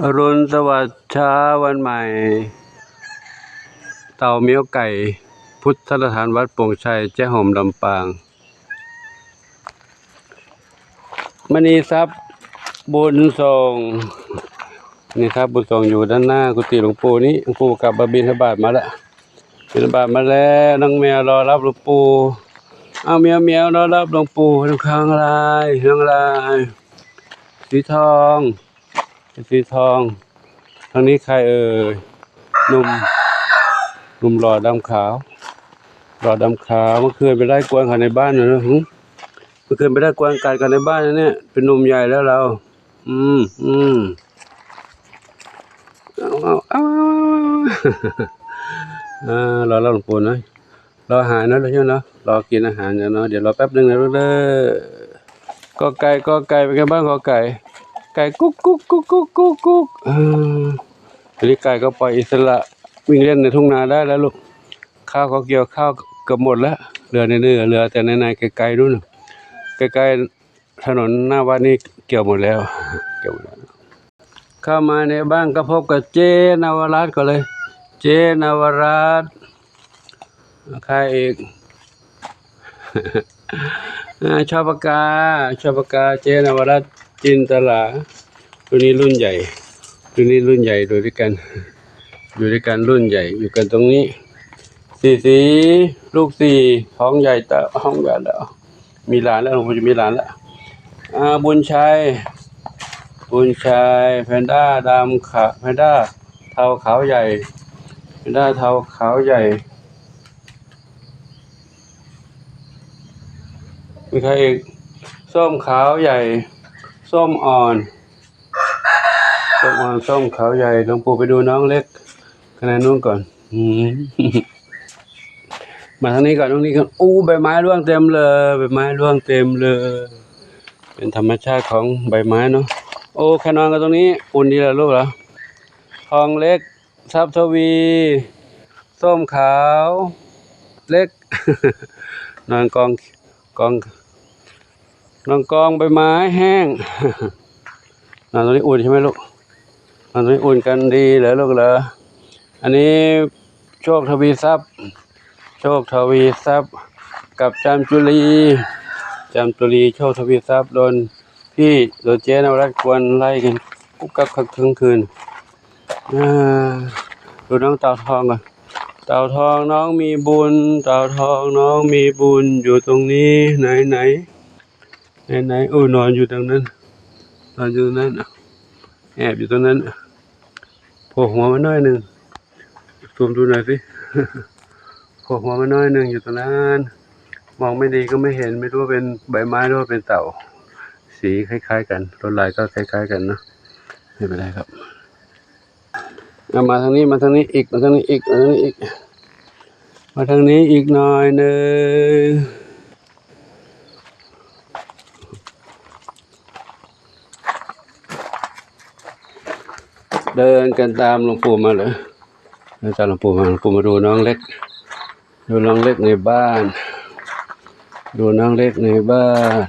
ອະລຸນສະຫວັດເຊົ້າວັນໃໝ່ ເຕົາມ້ຽວໄກ່ ພຸດທະສະຖານວັດໂປ່ງໄຊ ແຈ້ຫົມ ລຳປາງ. ມະນີຊັບ ບຸນສົ່ງ ມະນີຊັບ ບຸນສົ່ງ ຢູ່ດ້ານໜ້າກຸຕິຫຼວງປູ່ນີ້. ຫຼວງປູ່ກັບມາບິນທະບາດມາລະ ບິນທະບາດມາແລ້ວ. ນ້ອງແມວລໍຮັບຫຼວງປູ່. ອ້າວ ແມວໆ ລໍຮັບຫຼວງປູ່. ນ້ອງຄາງລາຍ ນ້ອງລາຍ ສີທອງ ສີທອງ. ທາງນີ້ໃຄເອີຍ? ໜຸ່ມ ໜຸ່ມຫຼໍ່ດຳຂາວ ຫຼໍ່ດຳຂາວ. ເມື່ອຄືນໄປໄລ່ກວນເຂົາໃນບ້ານນະ. ຫຶ ເມື່ອຄືນໄປໄລ່ກວນກັດກັນໃນບ້ານນະເນຍ. ເປັນໜຸ່ມໃຫຍ່ແລ້ວລາວ. ອືມ ອືມ ເອົາ ເອົາ ເອົາ ເອົາ ເອີ ລໍລະ ຫຼວງປູ່ເນາະ. ລໍຫາຍເນາະ ເນາະ ລໍກິນອາຫານເນາະ. ດຽວລໍແປັບໜຶ່ງນະລູກເດີ. ກອໄກ່ ກອໄກ່ ເປັນໄງບ້າງ ກອໄກ່? ໄກ່ກຸກກຸກ ກຸກກຸກ ກຸກກຸກ. ເອີ ດຽວນີ້ໄກ່ກໍປ່ອຍອິດສະຫຼະ ວິ່ງເລ່ນໃນທົ່ງນາໄດ້ແລ້ວລູກ. ຂ້າວກໍກ່ຽວ ຂ້າວເກືອບໝົດແລ້ວ ເຫຼືອແຕ່ໃນໆ ເຫຼືອແຕ່ໃນໆ ໄກໆ ນັ້ນ ໃກ້ໆ ຖະໜົນໜ້າວັດນີ້ກ່ຽວໝົດແລ້ວ ກ່ຽວໝົດແລ້ວ. ເຂົ້າມາໃນບ້ານກໍພົບກັບເຈ້ນະວະລັດກ່ອນເລີຍ. ເຈ້ນະວະລັດ ໃຄອີກ? ອາ ຊອບປາກາ ຊອບປາກາ ເຈ້ນະວະລັດ ຈິນຕະລາ. ໂຕນີ້ລຸ້ນໃຫຍ່ ໂຕນີ້ລຸ້ນໃຫຍ່ ຢູ່ດ້ວຍກັນ ຢູ່ດ້ວຍກັນລຸ້ນໃຫຍ່ ຢູ່ກັນຕົງນີ້. ສີສີ ລູກສີ່ ທ້ອງໃຫຍ່ແລ້ວ ທ້ອງໃຫຍ່ແລ້ວ. ມີຫຼານແລ້ວ ເພິ່ນຈະມີຫຼານແລ້ວ. ອາ ບຸນໄຊ ບຸນໄຊ ແພນດ້າດຳຂາ ແພນດ້າເທົາຂາວໃຫຍ່ ແພນດ້າເທົາຂາວໃຫຍ່. ມີໃຄອີກ? ສົ້ມຂາວໃຫຍ່ ສົ້ມອ່ອນ ສົ້ມອ່ອນ ສົ້ມຂາວໃຫຍ່. ຫຼວງປູ່ໄປດູນ້ອງເລັກຂ້າງໃນນັ້ນກ່ອນ. ອືມ ມາທາງນີ້ກ່ອນ ທາງນີ້ກ່ອນ. ໂອ້ ໃບໄມ້ຮ່ວງເຕັມເລີຍ ໃບໄມ້ຮ່ວງເຕັມເລີຍ ເປັນທຳມະຊາດຂອງໃບໄມ້ເນາະ. ໂອ້ ແຄ່ນອນກັນຕົງນີ້ ອຸ່ນດີລະລູກລະ. ທອງເລັກ ຊັບທະວີ ສົ້ມຂາວເລັກ ນອນກອງ ກອງ ນອນກອງໃບໄມ້ແຫ້ງ. ນອນຕົງນີ້ອຸ່ນໃຊ່ໄໝລູກ? ນອນຕົງນີ້ອຸ່ນກັນດີເລີລູກເລີ. ອັນນີ້ໂຊກທະວີຊັບ ໂຊກທະວີຊັບ ກັບຈາມຈຸລີ ຈາມຈຸລີ ໂຊກທະວີຊັບ. ໂດນ ພີ່ໂດນເຈ້ນະວະລັດກວນໄລ່ກັນກຸບກັບຄັກທັງຄືນ. ອາ ດູນ້ອງເຕົາທອງກ່ອນ. ເຕົາທອງນ້ອງມີບຸນ ເຕົາທອງນ້ອງມີບຸນ ຢູ່ຕົງນີ້ ໄຫນ ໄຫນ ໄຫນ ໂອ້ ນອນຢູ່ຕົງນັ້ນ ນອນຢູ່ນັ້ນ ແອບຢູ່ຕົງນັ້ນ. ໂຜຫົວມາໜ້ອຍໜຶ່ງ ຊູມດູໜ້ອຍຊິ ໂຜຫົວມາໜ້ອຍໜຶ່ງຢູ່ຕົງນັ້ນ. มองไม่ดีก็ไม่เห็น ไม่รู้ว่าเป็นใบไม้หรือว่าเป็นเต่า สีคล้ายๆ กัน ลวดลายก็คล้ายๆ กันเนาะ ไม่เป็นไรครับ. เอามาทางนี้ มาทางนี้อีก มาทางนี้อีก มาทางนี้อีก มาทางนี้อีกหน่อยหนึ่ง เดินกันตามหลวงปู่มาเลย เดินตามหลวงปู่มา หลวงปู่มาดูน้องเล็ก ดูน้องเล็กในบ้าน ดูน้องเล็กในบ้าน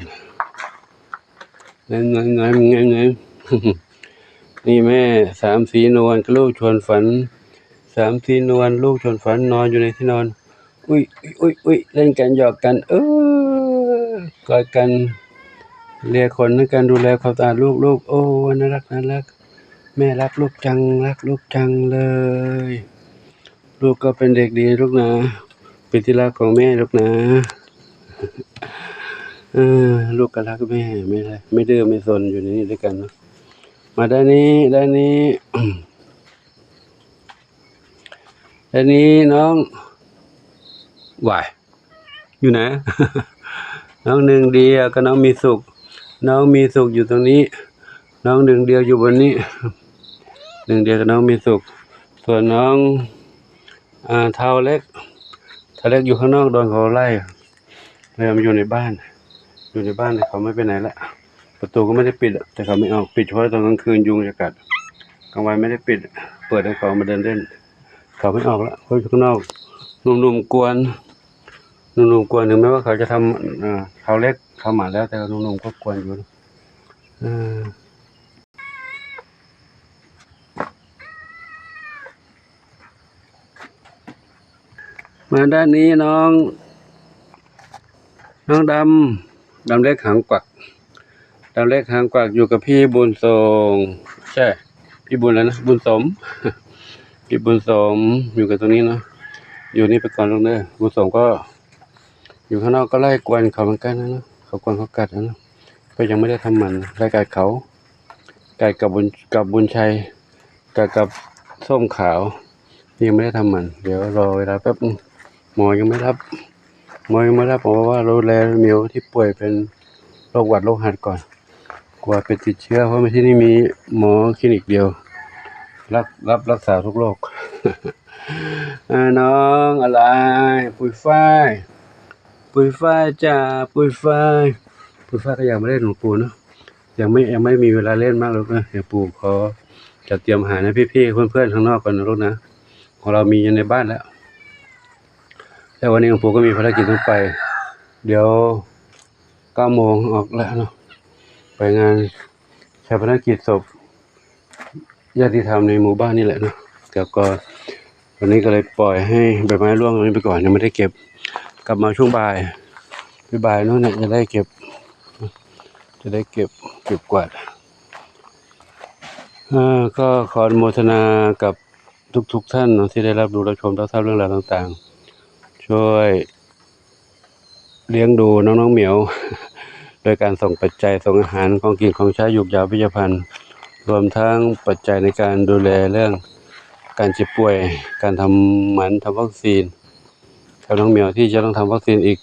นี่แม่สามสีนวลกับลูกชวนฝัน สามสีนวลลูกชวนฝันนอนอยู่ในที่นอน อุ๊ย อุ๊ย อุ๊ย เล่นกันหยอกกัน เออ กอดกัน เลียขนกัน ดูแลความสะอาดลูกๆ โอ้ น่ารัก น่ารัก แม่รักลูกจัง รักลูกจังเลย ลูกก็เป็นเด็กดีลูกนะ เป็นที่รักของแม่ลูกนะ เออ ลูกก็รักแม่ ไม่ ไม่ดื้อไม่ซน อยู่ในนี้ด้วยกันเนาะ มาด้านนี้ ด้านนี้ ด้านนี้น้อง ว้าย อยู่ไหน น้องหนึ่งเดียวกับน้องมีสุข น้องมีสุขอยู่ตรงนี้ น้องหนึ่งเดียวอยู่บนนี้ หนึ่งเดียวกับน้องมีสุข ส่วนน้อง อ่า เฒ่าเล็ก เฒ่าเล็กอยู่ข้างนอก โดนเขาไล่ เลยมาอยู่ในบ้าน อยู่ในบ้าน แต่เขาไม่ไปไหนละ ประตูก็ไม่ได้ปิดอะ แต่เขาไม่ออก ปิดเฉพาะตอนกลางคืนยุงจะกัด กลางวันไม่ได้ปิด เปิดให้เขามาเดินเล่น เขาไม่ออกละ เขาอยู่ข้างนอก หนุ่มๆกวน หนุ่มๆกวน ถึงแม้ว่าเขาจะทำ อ่า เฒ่าเล็กเข้ามาแล้ว แต่หนุ่มๆก็กวนอยู่ เออ າດ້ານນີ້ນ້ອງ ນ້ອງດຳ ດຳເລັກຫາງກວັກ ດຳເລັກຫາງກວັກຢູ່ກັບພີ່ບຸນສົງ ໃຊ່ ພີ່ບຸນແລ້ວນະ ບຸນສົມ ພີ່ບຸນສົມ ຢູ່ກັນຕົງນີ້ເນາະ ຢູ່ນີ້ໄປກ່ອນລູກເດີ. ບຸນສົມກໍຢູ່ຂ້າງນອກກໍໄລ່ກວນເຂົາເໝືອນກັນນະ ເຂົາກວນເຂົາກັດນະ ກໍຍັງໄມ່ໄດ້ທຳໝັນ ໄລ່ກັດເຂົາ ກັດກັບບຸນ ກັບບຸນໄຊ ກັດກັບສົ້ມຂາວ ຍັງໄມ່ໄດ້ທຳໝັນ ດຽວລໍເວລາແປັບໜຶ່ງ ໝໍຍັງໄມ່ຮັບ ໝໍຍັງບໍ່ຮັບ ເພາະວ່າດູແລແມວທີ່ປ່ວຍເປັນໂລກຫວັດໂລກຫັດກ່ອນ ກົວເປັນຕິດເຊື້ອ ເພາະວ່າທີ່ນີ້ມີໝໍຄລີນິກດຽວ ຮັບ ຮັບລັກສາທຸກໂລກ. ອາ ນ້ອງອາລາຍ ປຸ້ຍຝ້າຍ ປຸ້ຍຝ້າຍຈ້າ ປຸ້ຍຝ້າຍ ປຸ້ຍຝ້າຍກໍຍັງບໍ່ໄດ້ຫຼວງປູ່ເນາະ ຍັງໄມ່ ຍັງໄມ່ມີເວລາເລ່ນມາກລູກເອີຍ. ດຽວປູ່ຂໍຈັດຕຽມອາຫານໃຫ້ພີ່ໆເພື່ອນໆຂ້າງນອກກ່ອນນະລູກນະ ຂອງເຮົາມີຢູ່ໃນບ້ານແລ້ວ ແລ້ວວັນນີ້ຂອງປູ່ກໍມີພາລະກິດຕ້ອງໄປ ດຽວເກົ້າໂມງອອກແລ້ວເນາະ ໄປງານຊາປະນະກິດສົບຍາດຕິທຳໃນໝູ່ບ້ານນີ້ແຫຼະເນາະ. ແລ້ວກໍວັນນີ້ກໍເລີຍປ່ອຍໃຫ້ໃບໄມ້ຮ່ວງຕົງນີ້ໄປກ່ອນ ຍັງບໍ່ໄດ້ເກັບ ກັບມາຊ່ວງບ່າຍ ບ່າຍໆໂນ້ນແຫຼະຈະໄດ້ເກັບ ຈະໄດ້ເກັບ ເກັບກວາດ. ເອີ ກໍຂໍອະນຸໂມທະນາກັບທຸກໆທ່ານເນາະ ທີ່ໄດ້ຮັບຮູ້ຮັບຊົມ ຮັບຊາບເລື່ອງລາວຕ່າງໆ ຊ່ວຍລ້ຽງດູນ້ອງໆໝຽວ ໂດຍການສົ່ງປັດໄຈ ສົ່ງອາຫານ ຂອງກິນຂອງໃຊ້ ຢູກຢາເວດຊະພັນ ລວມທັງປັດໄຈໃນການດູແລເລື່ອງການເຈັບປ່ວຍ ການທຳໝັນ ທຳວັກຊີນ ກັບນ້ອງໝຽວທີ່ຈະຕ້ອງທຳວັກຊີນອີກ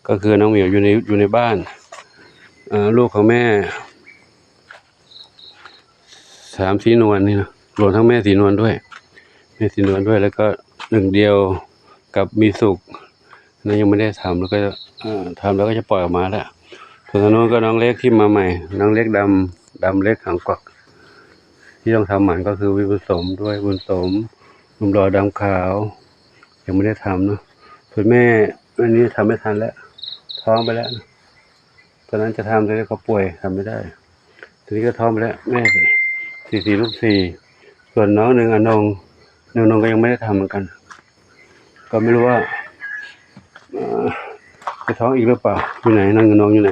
ກໍຄືນ້ອງໝຽວຢູ່ໃນ ຢູ່ໃນບ້ານ ເອີ ລູກຂອງແມ່ ສາມສີນວນນີ້ນະ ລວມທັງແມ່ສີນວນດ້ວຍ ແມ່ສີນວນດ້ວຍ ແລ້ວກໍໜຶ່ງດຽວກັບມີສຸກ ນັ້ນຍັງບໍ່ໄດ້ທຳ ແລ້ວກໍ ເອີ ທຳແລ້ວກໍຈະປ່ອຍອອກມາແລ້ວ. ສ່ວນທາງໂນ້ນກໍນ້ອງເລັກທີ່ມາໃໝ່ ນ້ອງເລັກດຳ ດຳເລັກຫາງກວັກ ທີ່ຕ້ອງທຳໝັນກໍຄືວິບຸນສົມດ້ວຍ ບຸນສົມ ໜຸ່ມຫຼໍ່ດຳຂາວ ຍັງບໍ່ໄດ້ທຳເນາະ. ສ່ວນແມ່ ອັນນີ້ທຳໄມ່ທັນແລ້ວ ທ້ອງໄປແລ້ວ ຕອນນັ້ນຈະທຳ ແຕ່ເຂົາປ່ວຍ ທຳໄມ່ໄດ້. ທີນີ້ກໍທ້ອງໄປແລ້ວ ແມ່ສີ່ສີ່ລູກສີ່. ສ່ວນນ້ອງໜຶ່ງອະນົງ ໜຶ່ງອະນົງກໍຍັງໄມ່ໄດ້ທຳເໝືອນກັນ ກໍໄມ່ຮູ້ວ່າ ເອີ ຈະທ້ອງອີກຫຼືເປົ່າ. ຢູ່ໃນ ໜຶ່ງອະນົງຢູ່ໃນ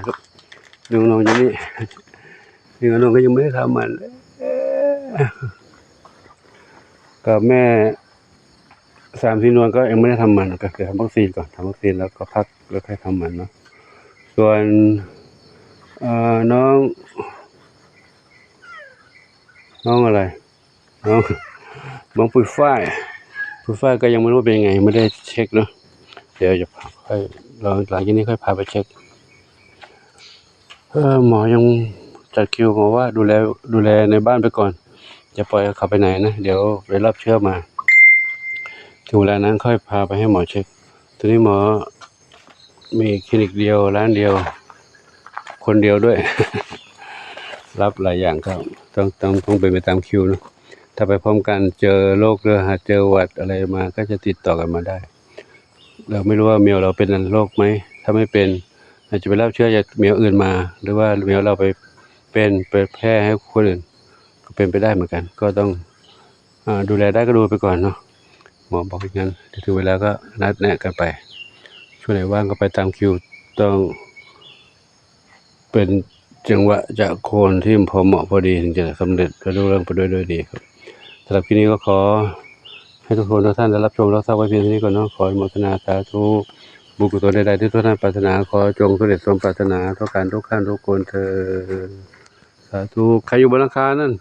ໜຶ່ງອະນົງຢູ່ນີ້ ໜຶ່ງອະນົງກໍຍັງໄມ່ໄດ້ທຳໝັນ ກໍແມ່ ສາມສີນວນກໍຍັງບໍ່ໄດ້ທຳໝັນ ກໍຄືທຳວັກຊີນກ່ອນ ທຳວັກຊີນແລ້ວກໍພັກ ແລ້ວຄ່ອຍທຳໝັນເນາະ. ສ່ວນ ເອີ ນ້ອງ ນ້ອງອະໄລ ນ້ອງ ນ້ອງປຸ້ຍຝ້າຍ ປຸ້ຍຝ້າຍກໍຍັງບໍ່ຮູ້ວ່າເປັນຍັງໄງ ຍັງບໍ່ໄດ້ເຊັກເນາະ. ດຽວຈະພາ ຄ່ອຍ ຫຼັງ ຫຼັງຈາກນີ້ຄ່ອຍພາໄປເຊັກ. ເອີ ໝໍຍັງຈັດຄິວ ໝໍວ່າດູແລ ດູແລໃນບ້ານໄປກ່ອນ ຢ່າປ່ອຍໃຫ້ເຂົາໄປໄຫນນະ ດຽວໄປຮັບເຊື້ອມາ ເຖິງເວລານັ້ນຄ່ອຍພາໄປໃຫ້ໝໍເຊັກ. ຕອນນີ້ໝໍມີຄລີນິກດຽວ ຮ້ານດຽວ ຄົນດຽວດ້ວຍ ຮັບຫຼາຍຢ່າງກໍຕ້ອງ ຕ້ອງ ຕ້ອງເປັນໄປຕາມຄິວເນາະ. ຖ້າໄປພ້ອມກັນ ເຈີໂລກ ຫຼືຫາກເຈີຫວັດອະໄລມາ ກໍຈະຕິດຕໍ່ກັນມາໄດ້. ເຮົາໄມ່ຮູ້ວ່າແມວເຮົາເປັນໂລກໄໝ ຖ້າໄມ່ເປັນ ອາດຈະໄປຮັບເຊື້ອຈາກແມວອື່ນມາ ຫຼືວ່າແມວເຮົາໄປເປັນ ໄປແຜ່ໃຫ້ຄົນອື່ນ ກໍເປັນໄປໄດ້ເໝືອນກັນ. ກໍຕ້ອງ ອາ ດູແລໄດ້ກໍດູໄປກ່ອນເນາະ ໝໍບອກຢ່າງນັ້ນ. ແຕ່ເຖິງເວລາກໍນັດແນະກັນໄປ ຊ່ວງໃດວ່າງກໍໄປຕາມຄິວ ຕ້ອງ ເປັນຈັງຫວະຈາກຄົນທີ່ພໍເໝາະພໍດີ ເຖິງຈະສຳເລັດ ແລະ ລຸລ່ວງໄປດ້ວຍ ດ້ວຍດີຄັບ. ສຳລັບຄລິບນີ້ກໍຂໍໃຫ້ທຸກຄົນທຸກທ່ານໄດ້ຮັບຊົມຮັບຊາບໄວ້ພຽງເທົ່ານີ້ກ່ອນເນາະ. ຂໍອະນຸໂມທະນາສາທຸ ບຸນກຸສົນໃດໆທີ່ທຸກທ່ານປາດຖະໜາ ຂໍຈົ່ງສຳເລັດສົມປາດຖະໜາ ທຸກການທຸກຂັ້ນທຸກຄົນເທີ້ນ ສາທຸ. ໃຄຢູ່ບົນຫຼັງຄານັ້ນ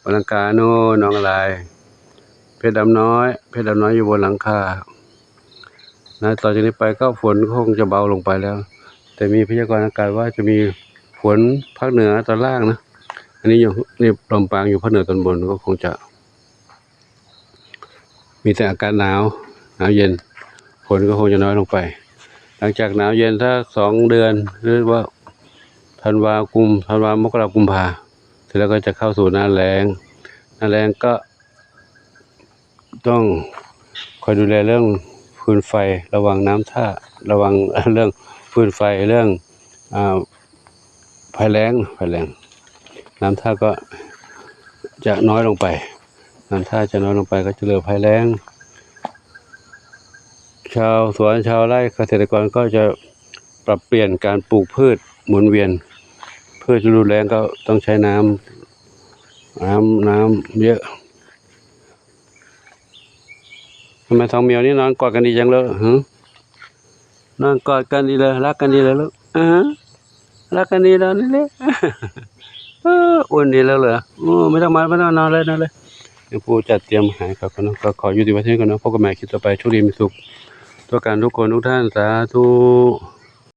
ບົນຫຼັງຄາໂນ້ນ ນ້ອງອາລາຍ ເພັດດຳນ້ອຍ ເພັດດຳນ້ອຍຢູ່ບົນຫຼັງຄາ. ນະ ຕໍ່ຈາກນີ້ໄປກໍຝົນກໍຄົງຈະເບົາລົງໄປແລ້ວ ແຕ່ມີພະຍາກອນອາກາດວ່າຈະມີຝົນພາກເໜືອຕອນລ່າງນະ ອັນນີ້ຢູ່ ນີ້ລຳປາງ ຢູ່ພາກເໜືອຕອນບົນກໍຄົງຈະມີແຕ່ອາກາດໜາວ ໜາວເຢັນ ຝົນກໍຄົງຈະນ້ອຍລົງໄປ. ຫຼັງຈາກໜາວເຢັນສັກສອງເດືອນ ຫຼືວ່າທັນວາ ກຸມ ທັນວາ ມົກກະລາ ກຸມພາ ເສັດແລ້ວກໍຈະເຂົ້າສູ່ໜ້າແລ້ງ ໜ້າແລ້ງກໍ ຕ້ອງຄອຍດູແລເລື່ອງຟືນໄຟ ລະວັງນ້ຳຖ້າ ລະວັງເລື່ອງຟືນໄຟ ເລື່ອງ ອາ ໄພແລ້ງ ໄພແລ້ງ ນ້ຳຖ້າກໍຈະນ້ອຍລົງໄປ ນ້ຳຖ້າຈະນ້ອຍລົງໄປ ກໍຈະເຫຼືອໄພແລ້ງ ชาวสวนชาวไร่เกษตรกรก็จะปรับเปลี่ยนการปลูกพืชหมุนเวียน พืชฤดูแล้งก็ต้องใช้น้ำ น้ำ น้ำเยอะ ทำไมสองเมียวนี่นอนกอดกันดีจังเลย ฮะ? นอนกอดกันดีเลย รักกันดีเลยลูก อ่า รักกันดีนอนนี่เลย เออ อุ่นดีแล้วเหรอ? โอ้ ไม่ต้องมา ไม่ต้องนอนเลย นอนเลย เดี๋ยวปู่จัดเตรียมอาหารให้เขาก่อนเนาะ ก็ขอยุติไว้เท่านี้ก่อนเนาะ พบกันใหม่คลิปต่อไป โชคดีมีสุข ทั่วกันทุกคนทุกท่าน สาธุ